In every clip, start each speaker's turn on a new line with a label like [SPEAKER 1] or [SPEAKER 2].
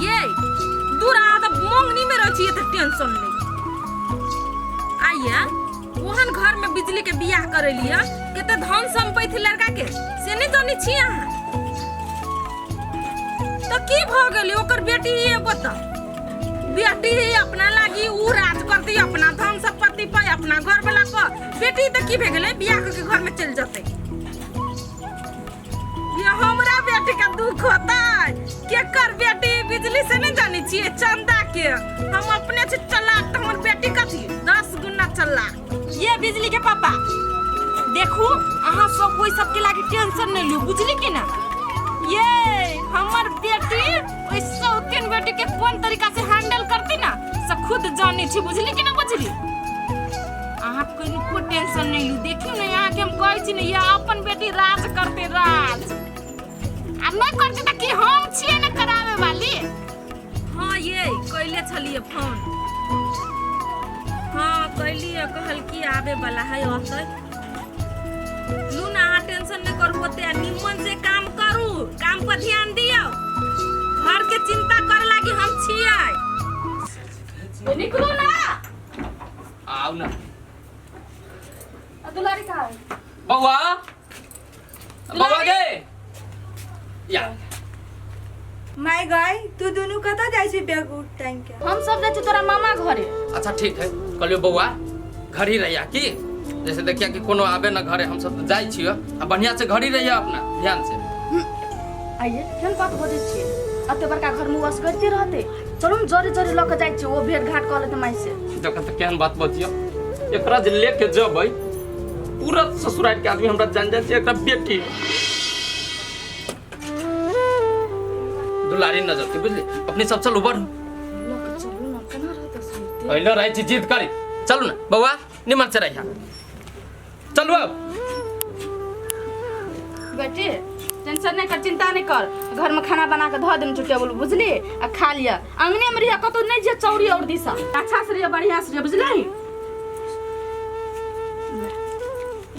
[SPEAKER 1] ये दूर अहाँ तऽ मंगनी में रहै छी एते टेंशन ले आइए ओहन घर में बिजली के बियाह करेलिए कते धन संपत्ति लड़का के से नहीं जानै छी अहाँ तऽ की भऽ गेलै ओकर बेटी एगो तऽ बेटी अपना लागी ऊ राज करती अपना धन संपत्ति पर अपना घर वाला पर बेटी तऽ की भए गेलै बियाह कऽ के घर में चलि जेतै ये हमरा बेटी के दुख होता केकर बेटी बिजली से नहीं जानी छियै चंदा के हम अपने से चला तऽ हमर बेटी कथी 10 गुना चला ये बिजली के पापा देखू अहाँ सब ओहि सबके लागी टेंशन नहीं लियो बुझली कि ना ये हमर बेटी ओहि सौतीन बेटी के कोन तरीका से हैंडल करती ना सब खुद जानी छी बुझली कि ना बुझली अहाँ कनिको टेंशन नहीं लू देखियो ने यहाँ के हम कहै छी ने ये अपन बेटी राज करते राज आ नहीं करते तऽ की हम छियै ने करावे वाली हाँ ये कैले छलिए फोन हाँ कैलिए कहल की आवे वाला है अतै लू ना अहाँ टेंशन नहीं करू ओते आ निमन से काम करू काम पर ध्यान दियौ घर के चिंता करे लागी हम छियै
[SPEAKER 2] निकलू ना
[SPEAKER 3] आउ ना
[SPEAKER 2] आ दुलारी कहाँ है
[SPEAKER 3] बौआ बौआ गे या
[SPEAKER 4] माय गाय तू दुनू कतऽ जाइ छी बैग उठ टांगि के
[SPEAKER 2] हम सब जाइ छी तोरा मामा घरे
[SPEAKER 3] अच्छा ठीक है कहलियो बौआ घर ही रहिया की जैसे देखिया कि कोनो आबे ना घरे हम सब तऽ जाइ छियो आ बढ़िया से घर ही रहिया अपना ध्यान से
[SPEAKER 2] आइए केहन बात बजै छियै एते बड़का घरमे ओ असगरते रहतै चलू ने जरे जरे लऽ कऽ जाइ छियै ओ भेंट घाट कऽ लेतै माय से
[SPEAKER 3] जखन तऽ केहन बात बजियो एकरा जे लेके जबै पूरा ससुराल के आदमी हमरा जान जाइ छै एकरा बेटी दुलारी नजर के बुझली अपने सब चलू बढ़ू
[SPEAKER 2] लऽ कऽ चलू ने केना रहतै सुनते
[SPEAKER 3] पहिले रहै छी जिद करी चलू ने बौआ निमन से रहिया चलू अब
[SPEAKER 2] बेटी टेंशन नहीं कर चिंता नहीं कर घर में खाना बना के धऽ देने छौ टेबुल बुझली आ खा लिअ अंगने में रहिया कतौ नहीं जे चौरी और दिशा अच्छा से रहिया बढ़िया से रहिया बुझली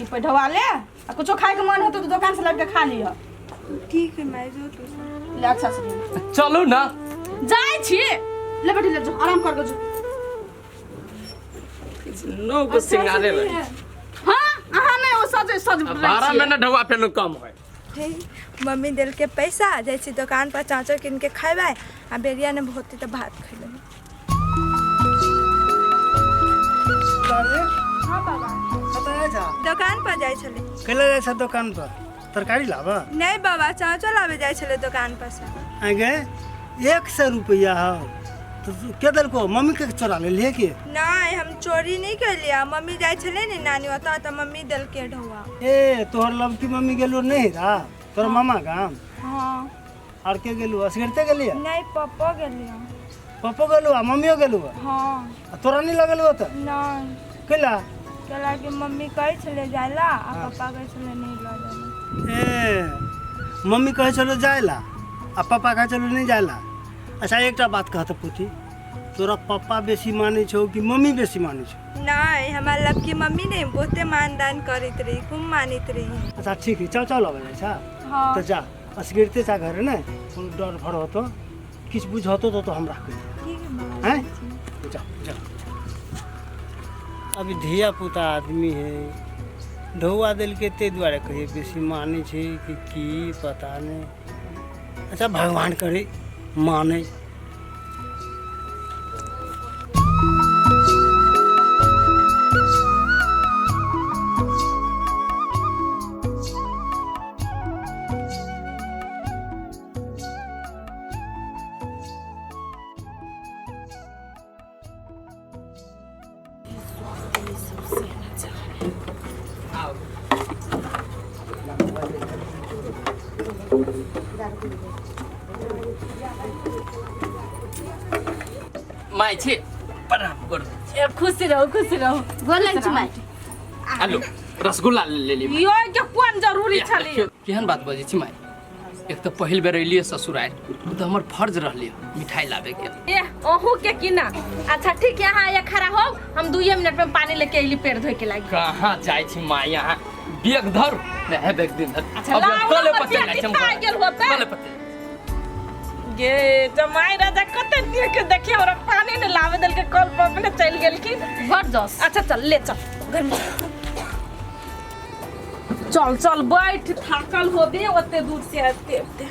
[SPEAKER 2] ई पैठवा ले आ कुछो खाए के मन होतो तो दुकान से लाबि के खा लिअ
[SPEAKER 4] ठीक है माय जो तू
[SPEAKER 2] ले अच्छा से रहिया।
[SPEAKER 3] चलू ना
[SPEAKER 2] जाइ छी ले बेटी ले जो आराम कर के जो
[SPEAKER 3] नौ गो सिंगारे रहे
[SPEAKER 2] हाँ अहाँ नहि ओ सज सज
[SPEAKER 3] 12 महीना ढौआ फेनु कम है
[SPEAKER 4] हे मम्मी देलकै पैसा जाइ छी दोकान पर चाँचो कीन के खयबै आ बेरिया ने होतै तऽ भात खयबै
[SPEAKER 5] हाँ
[SPEAKER 4] बाबा
[SPEAKER 5] कतऽ जाइ छह
[SPEAKER 4] दोकान पर जाइ छलै
[SPEAKER 5] कैला जाइ छह दोकान पर तरकारी लाबऽ
[SPEAKER 4] नहि बाबा चाँचो लाबे जाइ छलै दोकान पर से
[SPEAKER 5] आँय गे 100 रुपैआ हौ तो तू के देलको मम्मी के चोरा लेलिए की
[SPEAKER 4] नहि हम चोरी नहि केलियै मम्मी जाइ छलै ने नानी ओतऽ तऽ मम्मी देलकै ढौआ
[SPEAKER 5] ए तोहर लवकी मम्मी गेलो नहीं रा तोहर मामा गाम
[SPEAKER 4] हाँ
[SPEAKER 5] और के गेलू असगरते गेलिए
[SPEAKER 4] नहि पप्पो गेलियै
[SPEAKER 5] पप्पो गेलू आ मम्मियो गेलू
[SPEAKER 4] हाँ
[SPEAKER 5] आ तोरा नहीं लगल ओतऽ
[SPEAKER 4] नहि
[SPEAKER 5] कैला
[SPEAKER 4] कैला कि मम्मी कहै छलै जाय ला आ पप्पा कहै छलै नहि लऽ जाय ला
[SPEAKER 5] ए मम्मी कहै छलो जाय ला आ पप्पा कहै छलो नहीं जाय ला अच्छा एकटा बात कहत पुती तोरा पप्पा बेसी मानै छौ कि मम्मी बेसी मानै छौ
[SPEAKER 4] नहीं हमार लबकी मम्मी ने बहुते मानदान करैत रही खूब मानैत रही
[SPEAKER 5] अच्छा ठीक है चल चल अबै जाइ छा
[SPEAKER 4] हाँ
[SPEAKER 5] तऽ जा असगिरते चा घरे ने कोनो डर भर होतो किछु बुझतो तो हमरा कहि
[SPEAKER 4] ठीक है बाबा
[SPEAKER 5] हैं जा जा अभी धिया पुता आदमी है ढौआ देलकै ताहि दुआरे कहिए बेसी मानै छै कि की पता नहि अच्छा भगवान करे मानै
[SPEAKER 3] माय छी प्रणाम करू
[SPEAKER 2] ए, खुश रहू खुश रहू गोर लगै छी माय
[SPEAKER 3] आलू रसगुल्ला ले ली
[SPEAKER 1] यो के कोन जरूरी छलै
[SPEAKER 3] केहन बात बजै छी माय एक तऽ पहिल बेर अयलियै ससुरारि ओ तऽ हमर फर्ज रहलै मिठाई लाबे के
[SPEAKER 1] ए अहू के की ना अच्छा ठीक है अहाँ यहाँ खड़ा हो हम दुइये मिनट में पानी लेके अइली पैर धोए के लागी
[SPEAKER 3] कहाँ जाइ छी माय यहाँ बेग धर नहीं है बेग दिन धर
[SPEAKER 1] अच्छा,
[SPEAKER 3] अब
[SPEAKER 1] लाउ
[SPEAKER 3] कले
[SPEAKER 1] हमर
[SPEAKER 3] पर चलि जाइ
[SPEAKER 1] बेटी
[SPEAKER 3] छी हम
[SPEAKER 1] खा
[SPEAKER 3] घरे।
[SPEAKER 1] गेल होतै।
[SPEAKER 3] कले पर चलि।
[SPEAKER 1] गे जमाई राजा कते नीक देखिए हमरा पानी ने लावे देलके कल पर अपने चलि गेलखिन।
[SPEAKER 2] बड़ जस।
[SPEAKER 1] अच्छा चल ले चल घर में चल, चल बैठ, थाकल होबे ओते दूर से आते आते।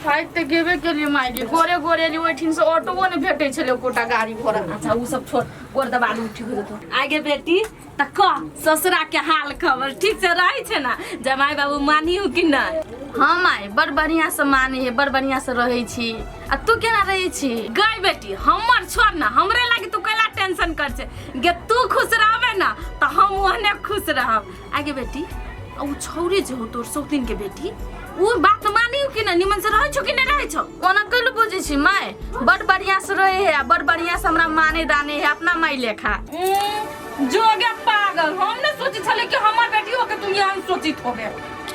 [SPEAKER 2] थाकि तऽ गेबे केलियै माय गे, गोरे गोरे एलियै ओहिठिन से ऑटोओ नहि भेटै छलै एकोटा गाड़ी घोड़ा।
[SPEAKER 1] अच्छा उ सब छोड़, गोर दबा दू ठीक हो जेतौ। आगे बेटी तऽ कह ससुरा के हाल खबर ठीक से रहै छै ना? जमाई बाबू मानियो कि नहि?
[SPEAKER 2] हाँ माय, बड़ बढ़िया से माने है, बड़ बढ़िया से रहै छी। आ तू केना रहै छी?
[SPEAKER 1] गई बेटी हमर छोड़ ना, हमरे लागी तू कैला टेंशन कर छे गे, तू खुश रहबे ना तऽ हम ओहने खुश रहब। आगे बेटी उ छौरी जे हो तोर सौतीन के बेटी, उ बात मानियो कि ना? निमन से रहै छौ कि नहि रहै छौ?
[SPEAKER 2] ओना कैल बुझै छी माय, बड़ बढ़िया से रहे है आ बड़ बढ़िया से हमरा माने दाने है अपना माय लेखा।
[SPEAKER 1] जोगे पागल, हम ने सोची छलियै कि हमर बेटी के तू एहन सोचित होबे।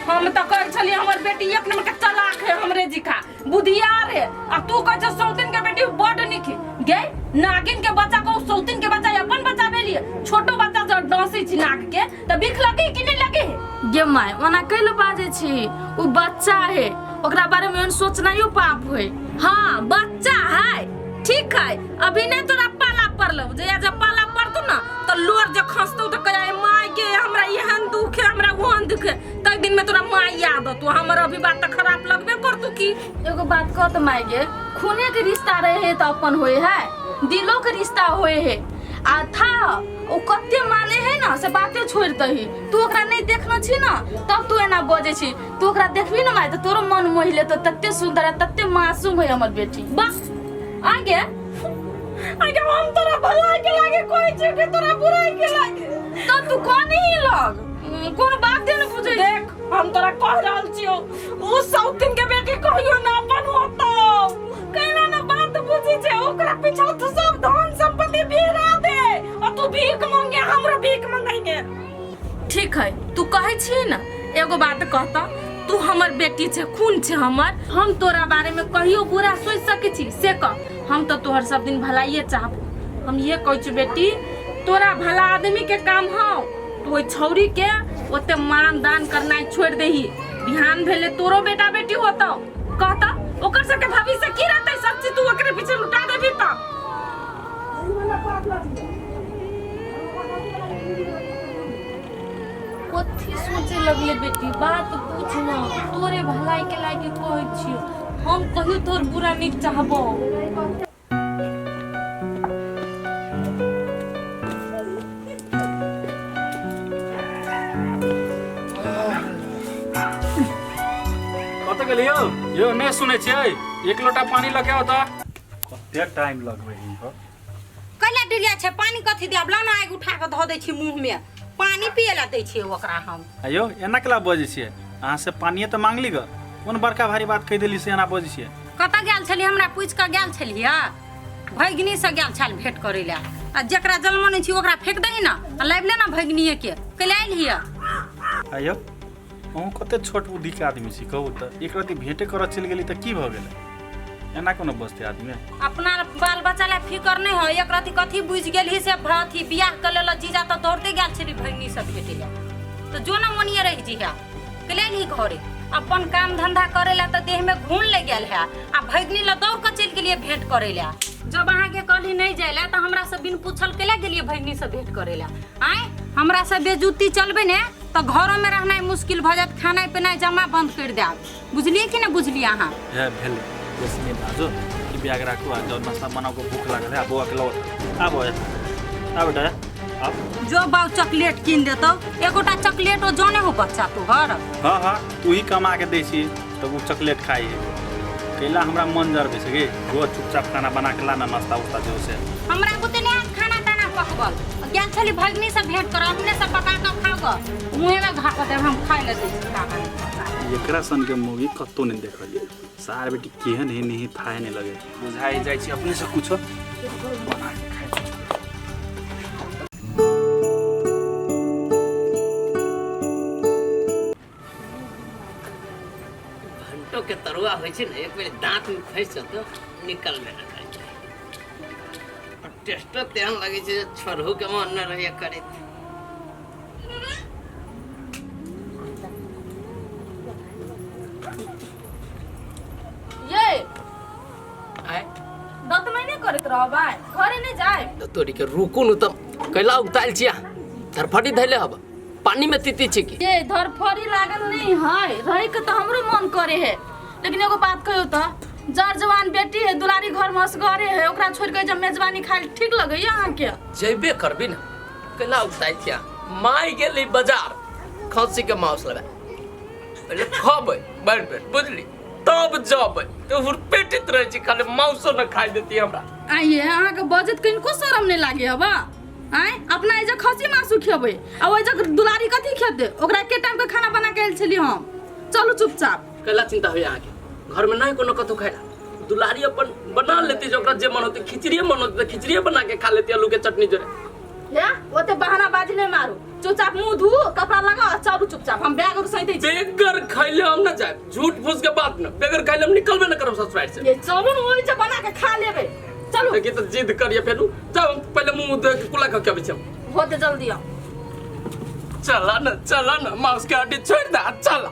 [SPEAKER 1] हम तऽ कहै छलियै हमर बेटी एक नंबर के चलाक है, हमरे जिका बुधियार है, आ तू कहै छ सौतीन के बेटी बड नीक है। गे नागिन के बच्चा को सौतीन के बच्चा अपन बच्चा भेलिए, छोटो बच्चा जब डसै छी नाग के तऽ बिख लगे कि नहीं लगे?
[SPEAKER 2] गे माय ओना कैल बाजै छी, उ बच्चा है, ओकरा बारे में एहन सोचनाइयो पाप होय।
[SPEAKER 1] हाँ बच्चा है ठीक है, अभी नहीं तोरा पाला पड़लो, जहिया जब पाला पड़तो ना तो लोर जे खसतो तो कहे माय के हमरा एहन दुख है, हमरा ओहन दुख है, तब दिन में तोरा माय याद अतो। हमर अभी बात तो खराब लगबे करतो की।
[SPEAKER 2] एगो बात कह तो माय गे, खूने के रिश्ता रहे है तो अपन होए है, दिलो के रिश्ता होए है, आ था ओ कते माने है ना से बाते छोड़ दही। तू ओकरा नहीं देखनो छी ना तब तू एना बजै छी, तू ओकरा देखबी ना माय तो तोरो मन मोहि लेतो, तते सुंदर आ तते मासूम है हमर बेटी।
[SPEAKER 1] बस आगे आगे हम तोरा भलाई के लागे कोई छी कि तोरा बुराई के लागे?
[SPEAKER 2] तो तू कौन ही लग कोन बात ने बुझै?
[SPEAKER 1] देख हम तोरा कह रहल छियो, उ सौतीन के बेटी कहियो ना अपन होतो, कैला ना बात बुझी छे, ओकरा पीछा तू सब धन संपत्ति बिहरा दे और तू भीख मांगे, हमरो भीख मांगेंगे। ठीक है तू कहै छी ना, एगो बात कहता, तू हमर बेटी छे, खून छे हमर, हम तोरा बारे में कहियो बुरा सोच सकै छी से कह? हम तो तोहर सब दिन भलाइए चाहबो। हम ये कहै छी बेटी, तोरा भला आदमी के काम हौ, तू ओहि छौरी के ओते मान दान करनाइ छोड़ देही, बिहान भेले तोरो बेटा बेटी होतौ, कहता ओकर सबके भविष्य की रहतै? सब चीज तू ओकरे पीछे लुटा देबी त कथी सोचे लगले बेटी? बात पूछ न, तोरे भलाई के लागे कहै छियो, हम कहियो तोर बुरा नहीं चाहबो।
[SPEAKER 6] कतऽ गेलियौ यौ? नहि सुनै छियै, एक लोटा पानी लऽ के आउ तऽ। कते टाइम लगबै हिनकर?
[SPEAKER 7] कैला डिरिया छै? पानी कथी देब? ला ना आगि उठा कऽ धऽ दै छी मुँह में, पानी पिए ला दै छियै ओकरा हम।
[SPEAKER 6] आयौ एना केला बजै छियै? अहाँ से पानिये तऽ मांगली ग, कोन बड़का भारी बात कहि देली से एना बजै छियै?
[SPEAKER 7] कतऽ गेल छलियै? हमरा पूछि कऽ गेल छलियै? भगिनीसँ गेल छल भेंट करै लए, आ जकरा जलमनै छी ओकरा फेंक दही ना आ लाबि ले ना भगिनीये के, कैला आयल हिय?
[SPEAKER 6] आयौ अहूँ कते छोट बुद्धिके आदमी छी, कहू तऽ एक रति भेंटे करऽ चलि गेली तऽ की भऽ गेलै? एना कोनो बजतै आदमी?
[SPEAKER 7] अपना बाल बच्चा लए फिकर नहि हो, एक रति कथी बुझि गेलही से अथी बियाह कऽ लेलक जीजा तऽ दौड़ते गेल छली भगिनी से भेटै लए, तऽ जो ना मोनिये रहि जइहा, कैला एलही घरे? अपन काम धंधा करे ला तऽ देह में घून लग गेल है आ भगिनी ला दौड़ कऽ चलि गेलियै भेंट करे ला। जब अहाँके कहली नहि जाय ला तऽ हमरा से बिन पूछल कैला गेलियै भगिनी से भेंट करे ला? आँय हमरा से बेजुती चलबै ने तऽ घरो में रहनाइ मुश्किल भऽ जायत, खानाइ पिनाइ जमा बंद करि देब, बुझलियै कि नहि बुझलियै अहाँ?
[SPEAKER 6] हे भेलै, बेसी नहि बाजू, ई बैग राखू आ जाउ नाश्ता बनाउ के, भूख लागल है। आ बौआ के लाउ, आबो आ बेटा आब।
[SPEAKER 7] जो बाउ चॉकलेट कीन देतौ, एगोटा चॉकलेट ओ जाने हो बच्चा तोहर।
[SPEAKER 6] हाँ हाँ तू ही कमा के दै छी तऽ ओ चॉकलेट खाइ है, कैला हमरा मन जरबै छै गे? जो चुपचाप खाना बना के ला ना, नाश्ता उस्ता जो से।
[SPEAKER 7] हमरा बुते नहि हैत खाना ताना पकबल, गेल छली भगिनी से भेंट कर, अपने से पका कऽ खाउ गऽ, मुँहे में घा कऽ देब, हम खाइ लए दै छी खाना।
[SPEAKER 6] एकरा सन के मूवी कतौ नहि देखलियै, सार बेटी केहन है नहीं थाहे नहि लगे, बुझाइ जाइ छै अपने से कुछो बना के खाइ छी।
[SPEAKER 3] घंटो के तरुआ होइ छै ने, एक बेर दांत में फंसि जेतौ निकलबे नहि करै छै, आ टेस्टो तेहन लगै छै जे छोड़हु के मन नहि रहैया करैत।
[SPEAKER 2] ये उताइत रहबै घरे नहि जाय
[SPEAKER 3] तऽ तोरी के रुकू न तऽ कैला उगतायल छिया धरफटी धैले हब पानी में तीती छी की
[SPEAKER 2] ये धरफड़ी लागल नहीं है रहे के तो हमरो मन करे है लेकिन एगो बात कहियो तो जर जवान बेटी है दुलारी घर में असगरे है ओकरा छोड़ के जब मेजबानी खाए ठीक लगैया अहाँके
[SPEAKER 3] जेबे करबी न कैला उगतायल छिया माय गेली बाजार खसी के मांस लेबे पहिले खबै भरि पेट बुझली तब जबै तऽ हुरपेटित रहै छी खाली मांसो न खाइ देती हमरा
[SPEAKER 2] आइए अहाँके बजत कनिको शरम नहि लागे हबा आँय अपना एहिजा खसी मासु खेबै आ ओहि जग दुलारी कथी खेतै ओकरा एके टाइम के खाना बना के आयल छली हम चलू चुपचाप
[SPEAKER 3] कैला चिंता होइए अहाँके घरमे नहि कोनो कतहु खाइला दुलारी अपन बना लेती जे ओकरा जे मन होतै खिचड़िए मन होतै तऽ खिचड़िए बना के खा लेती आलू के चटनी जोड़े
[SPEAKER 2] हे ओते बहानाबाजी नहि मारू चुपचाप मुंह धू कपड़ा लगाओ आ चलू चुपचाप हम बैग और सैंतै छी
[SPEAKER 3] बेगर खैले हम न जाए झूठ फूस के बात न बेगर खैले हम निकलबे न करब ससुराल से
[SPEAKER 2] ये चलू ने ओहि जे बना के खा लेबै चलू
[SPEAKER 3] देखिए तो जिद करिए फेरू जाओ हम पहले मुंह धो के कुला खा के अबै छी हम।
[SPEAKER 2] होते जल्दी आओ
[SPEAKER 3] चला न चला न मांस के हड्डी छोड़ दे आ चला।